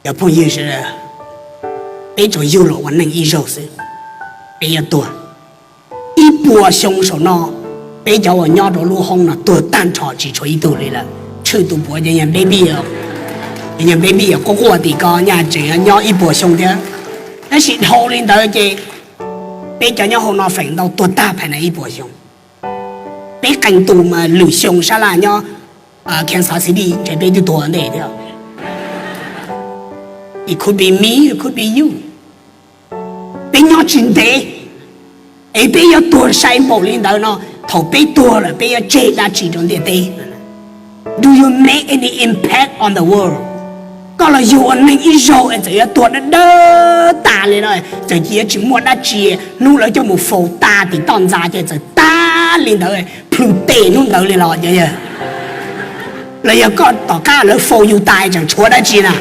Cov phooj ywg sawv daws, peb tsuas yug los ua neej ib zaug xwb, peb yuav tuag. Ib puas xyoo saum no, peb cov uas nyob rau lub hoob no tuag tag nrho tsis tshuav ib tug li lawm. Tshwj tus puav ces yog baby, ces yog baby quaj quaj tim ko nyaj tseem nyob ib puas xyoo thiab. Tab sis dhau li ntawd ces peb cov nyob hauv no feem ntau tuag tag phais na ib puas xyoo. Peb qee tus mas lwm xyoo sab laj nyob Kansas City ntshe peb twb tuag ntej thiab. It could be me, it could be you. Peb nyob tsis ntev, es peb yuav tuag sai npaum li ntawd no, thaum peb tuag lawm peb yuav tseg dab tsi rau ntiaj teb? Do you make any impact on the world? Koj los yug ua neeg ib zaug es txawm yuav tuag dawb dawb tas li no, txawm cia tsis muaj dab tsi, hnub lawv coj mus faus tas tim toj ntxas ces txawm tag li ntawd, plhws tes hnub ntawd li los, los yog koj tom qab lawv faus yus tas tseem tshuav dab tsi na?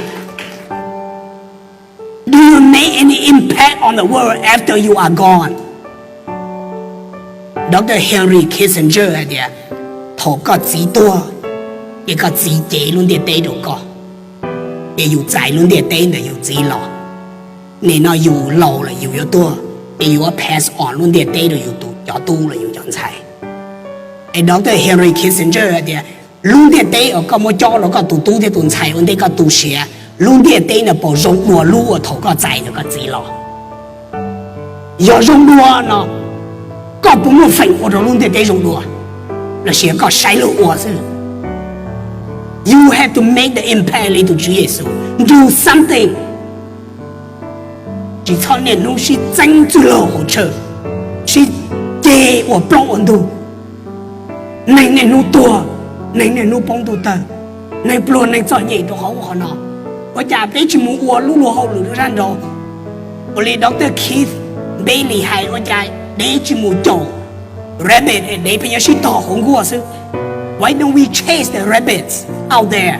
Do you make any impact on the world after you are gone? Doctor Henry Kissinger hais tias, thaum koj txiv tuag, ces koj txiv cev lub ntiaj teb rau koj, ces yus txais lub ntiaj teb ntawm yus txiv los. Nim no yus laus lawm yus yuav tuag, ces yus yuav pass on lub ntiaj teb rau yus tus cov tub los yus cov ntxhais. Es Doctor Henry Kissinger hais tias, lub ntiaj teb uas koj muab cob rau koj tus tub thiab tus ntxhais ua ntej koj tu siav, lub ntiaj teb no puas zoo dua lub uas thaum koj txais ntawm koj txiv los? Yog zoo dua no, koj puas muaj feem ua rau lub ntiaj teb zoo dua, los sis koj saib luag ua xwb? You have to make the impact li tus Tswv Yexus, do something. Tsis txhob niaj hnub sib txeeb txwj laug hauv church, sib ceg ua plaub ua ntug. Neeg niaj hnub tuag, neeg niaj hnub poob ntuj tawg, neeg pluag neeg txom nyem rau qhov ub qhov no. Ua cas peb tsis mus ua lub luag hauj lwm rau zaj nraud? Ua li Doctor Keith Bailey hais, ua cas dev tsis mus caum rabbit, dev pheej yuav sib tog hauv nkuaj xwb? Why don't we chase the rabbits out there?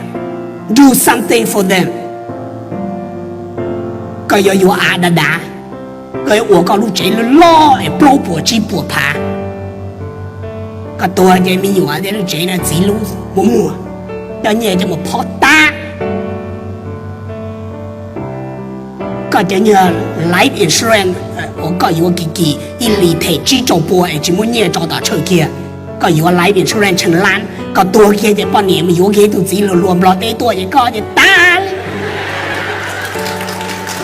Do something for them. Koj yuav yuav av dav dav, koj yuav ua koj lub tsev loj loj es plaub puas tsib puas phav, koj tuag ces me nyuam thiab lub tsev no txiv lub muaj muag, coj nyiaj coj mus phob tab. Koj cov nyuag life insurance uas koj yuav kis kis ib hlis them tsib rau pua es tsis muaj nyiaj tso tom tshawj kiag, koj yuav life insurance tshee lab, koj tuag kiag ces poj niam mus yuav kiag tus txiv hluas hluas Nplog teb tuaj ces koj ces tag li.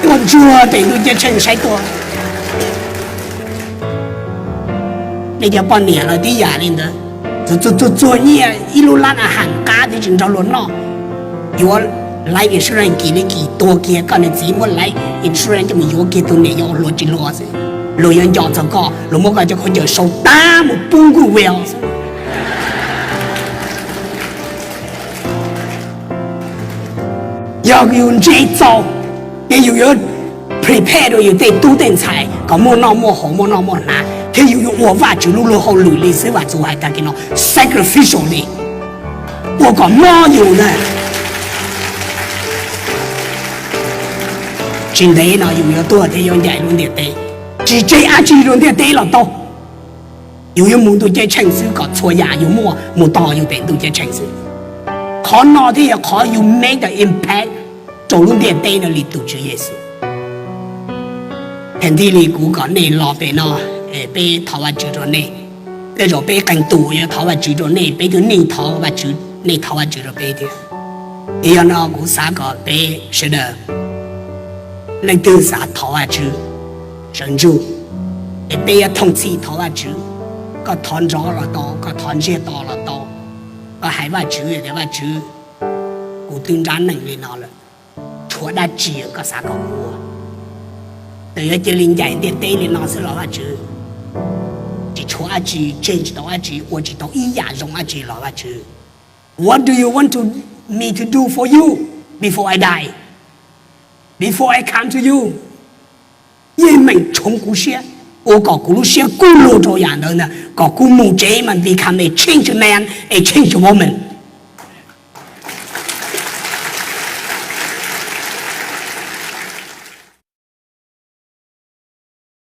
Tuaj ntsuag pem ntuj ceeb tsheej saib tuaj. Nej cov poj niam los tib yam li ntawd, txuag txuag nyiaj ib lub lab a has qab twb tsis nrog luag noj, yuav life insurance kis li kis tuag kiag, koj niag txiv muab life insurance coj mus yuav kiag tus niam yau hluas tsis hluas xwb. Luag yuav nco txog koj, luag muab koj cov khaub ncaws sau tag mus pub nkuj vij xwb. Yog yus ntse txaus, ces yus yuav prepare rau yus tej tub tej ntxhais kom muaj noj muaj haus muaj noj muaj hnav, thiab yus yuav ua Vajtswv lub luag hauj lwm li xib hwb Txus hais tag kis no, sacrificially, ua kom mob yus ntag. Tsis ntev no yus yuav tuag thiab yuav ncaim lub ntiaj teb, tsis tseg dab tsi rau ntiaj teb los tau. Yus yuav mus ntuj ceeb tsheej xwb kom txhua yam yus muaj mus tos yus pem ntuj ceeb tsheej xwb. Qhov no thiaj yog qhov yus make the impact rau lub ntiaj teb no li tus Tswv Yexus. Thaum ntej li kuv kom nej los pem no, peb thov Vajtswv rau nej. Tej zaum peb qee tus yuav thov Vajtswv rau nej, peb tus neeg thov Vajtswv, nej thov Vajtswv rau peb thiab. Yog no kuv xav kom peb sawv daws, leej twg xav thov Vajtswv, sawv ntsug, es peb yuav thooj txhij thov Vajtswv. Koj thov nrov los tau, koj thov ntsiag to los tau, koj hais Vajtswv tias, Vajtswv, kuv twb nrab neeg li no lawm, tshuav dab tsi koj xav kom kuv ua? Txawm yuav cia li ncaim ntiaj teb li no xwb los Vajtswv, tsis tshuav dab tsi, tseg tsis tau dab tsi, ua tsis tau ib yam zoo dab tsi los Vajtswv, what do you want to, me to do for you before I die, before I come to you? Yeej meem tshoov kuv siab, ua kom kuv lub siab kub lug rau yam ntawd ntag, kom kuv mus tsev mas become a changed man, a changed woman.